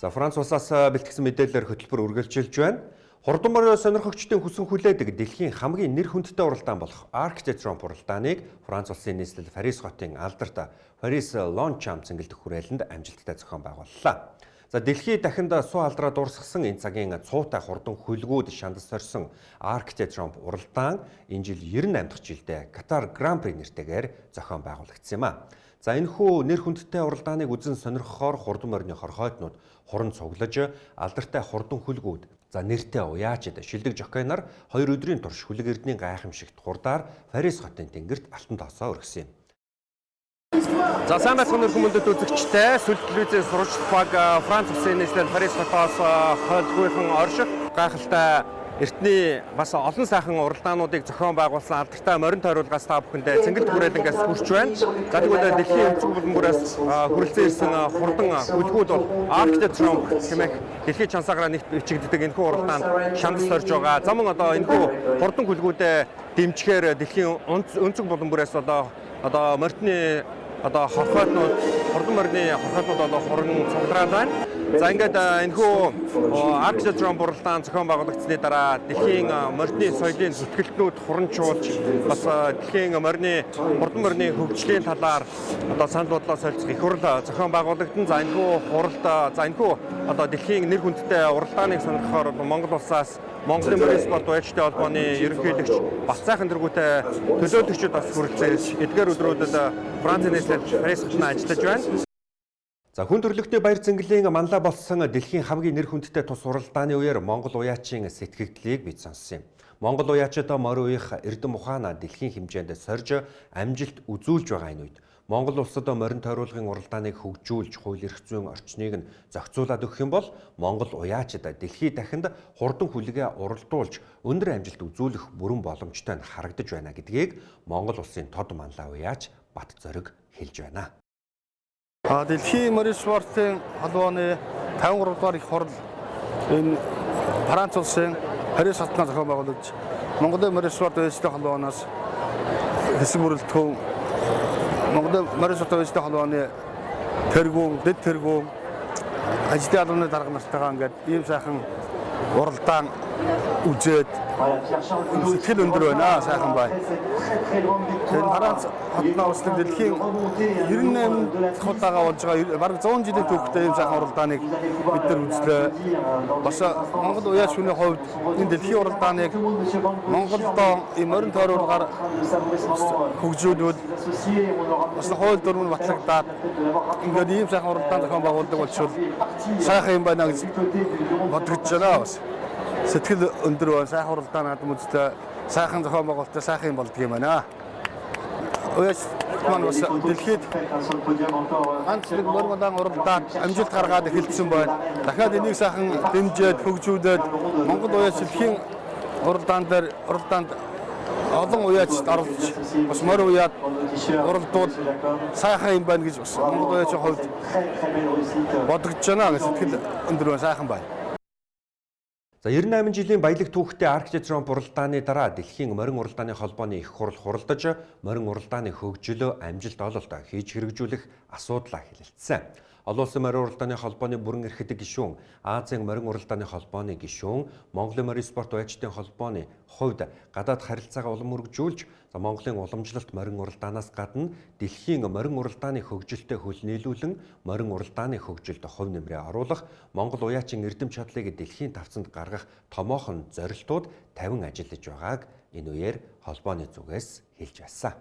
За, Франц улсаас бэлтгэсэн мэдээллээр хөтөлбөр үргэлжилж байна. Хурдан морь сонирхогчдын хүсэн хүлээдэг дэлхийн хамгийн нэр хүндтэй уралдаан болох Arc de Triomphe уралдааныг Франц улсын нийслэл Парис хотын алдарт Парис Лончам цэнгэлдэх хүрээлэнд амжилттай зохион байгууллаа. За, дэлхий дахинд суу алдраа дуурсгасан энэ цагийн цуутай хурдан хөлгүүд шандас сорьсон Arc de Triomphe уралдаан энэ жил 98 дахь жилдээ Катар Гран При нэртэйгээр зохион байгуулагдсан юм а. За, энэхүү нэр хүндтэй уралдааныг үзэн сонирхохоор хурдан морины хорхойтнууд хуран цуглаж, алдартай хурдан хөлгүүд, за нэртэй уяачид, шилдэг жокейнаар 2 өдрийн турш хүлэг эрдний гайхамшигт хурдаар Парис хотын тэнгэрт алтан тоосоо өргөсөн юм. За, сайн байцгаана уу, хүмүүндэт үзэгчтэй. Сүл телевизийн сурвалжлах баг Франц улсын нийслэл Парис хотоос хойлгүйхэн орших гайхалтай эртний бас олон сайхан уралдаануудыг зохион байгуулсан алдартай морин тойруулгаас та бүхэндээ цэнгэлт хүрээлэнгээс хүрч байна. За, тэгвэл дэлхийн өнцөг булан бүрээс хүрэлцэн ирсэн хурдан хүлгүүд бол Arc de Triomphe хэмээх дэлхийн чансаагаараа нэгт бичигддэг энэхүү уралдаанд шандас сорж байгаа. За, мөн одоо энэхүү хурдан хүлгүүдээ дэмжихээр дэлхийн өнцөг булан бүрээс одоо морьтны одоо хорхойтнууд, хурдан морины хорхойтнууд одоо хуран цуглараад байна. За, ингээд энэхүү Arc de Triomphe уралдаан зохион байгуулагдсаны дараа дэлхийн морины соёлын зүтгэлтнүүд хуранчуулж, бас дэлхийн морины хурдан морины хөгжлийн талаар одоо санал бодлоо солилцох их хурл зохион байгуулагдана. За, энэхүү хуралд, за энэхүү одоо дэлхийн нэр хүндтэй уралдааныг сонирхохоор Монгол улсаас Монголын морин спорт уяачдын холбооны ерөнхийлөгч Батсайхан тэргүүтэй төлөөлөгчид бас хүрэлцэн эдгээр өдрүүдэд Францын нийслэл Парис хотод ажиллаж байна. За, хүн төрөлхтний баяр цэнгэлийн манлай болсон дэлхийн хамгийн нэр хүндтэй тус уралдааны үеэр Монгол уяачийн сэтгэгдлийг бид сонссон юм. Монгол уяачид морь уях эрдэм ухаанаа дэлхийн хэмжээнд сорж амжилт үзүүлж байгаа энэ үед Монгол улсад морин тойруулгын уралдааныг хөгжүүлж, хууль эрх зүйн орчныг нь зохицуулаад өгөх юм бол Монгол уяачид дэлхий дахинд хурдан хүлгээ уралдуулж өндөр амжилт үзүүлэх бүрэн боломжтой нь харагдаж байна гэдгийг Монгол улсын тод манлай уяач Бат Зориг хэлж байна. Дэлхийн морин спортын холбооны 53 дугаар их хурал энэ Франц улсын Парис хотноо зохион байгуулагдж, Монголын морин спорт уяачдын холбооноос хэсэг бүрэлдэхүүн, Монголын морин спорт уяачдын холбооны тэргүүн, дэд тэргүүн, ажлын албаны дарга нартайгаа ингээд ийм сайхан уралдаан үзээд сэтгэл өндөр байна, сайхан байна. Энэ Франц хотноо бас дэлхийн 98 дахь удаага болж байгаа, бараг 100 жилийн түүхтэй ийм сайхан уралдааныг бид нар үзлээ. Бас Монгол уяач хүний хувьд энэ дэлхийн уралдааныг Монголдоо ийм морин тойруулгаар хөгжүүлвэл, бас хууль дүрм нь батлагдаад ингээд ийм сайхан уралдаан зохион байгуулдаг болчвол сайхан юм байна гэж бодогдож байна бас. Сэтгэл өндөр байна. Сайхан уралдаан наадам үзлээ. Сайхан зохион байгуулалттай сайхан юм болдог юм байна. Уяач маань бас дэлхийд ганц нэг морин уралдаанд амжилт гаргаад эхэлсэн байна. Дахиад энийг сайхан дэмжиж, хөгжүүлээд Монгол уяач дэлхийн уралдаан дээр уралдаанд олон уяачд оруулж, бас морь уяад уралдуул сайхан юм байна гэж бас Монгол уяачийн хувьд бодогдож байна гэж сэтгэл өндөр байна, сайхан байна. За, 98 жилийн баялаг түүхтэй Arc de Triomphe уралдааны дараа дэлхийн морин уралдааны холбооны их хурал хуралдаж, морин уралдааны хөгжил, амжилт ололт хийж хэрэгжүүлэх асуудлаа хэлэлцсэн. Олон улсын морин уралдааны холбооны бүрэн эрхтэй гишүүн, Азийн морин уралдааны холбооны гишүүн, Монголын морин спорт уяачдын холбооны хувьд гадаад харилцаагаа улам өргөжүүлж, за Монголын уламжлалт морин уралдаанаас гадна дэлхийн морин уралдааны хөгжилтэй хөл нийлүүлэн морин уралдааны хөгжилд хувь нэмрээ оруулах, Монгол уяачин эрдэм чадлыг дэлхийн тавцанд гаргах томоохон зорилтууд тавин ажиллаж байгааг энэ үеэр холбооны зүгээс хэлж байсан.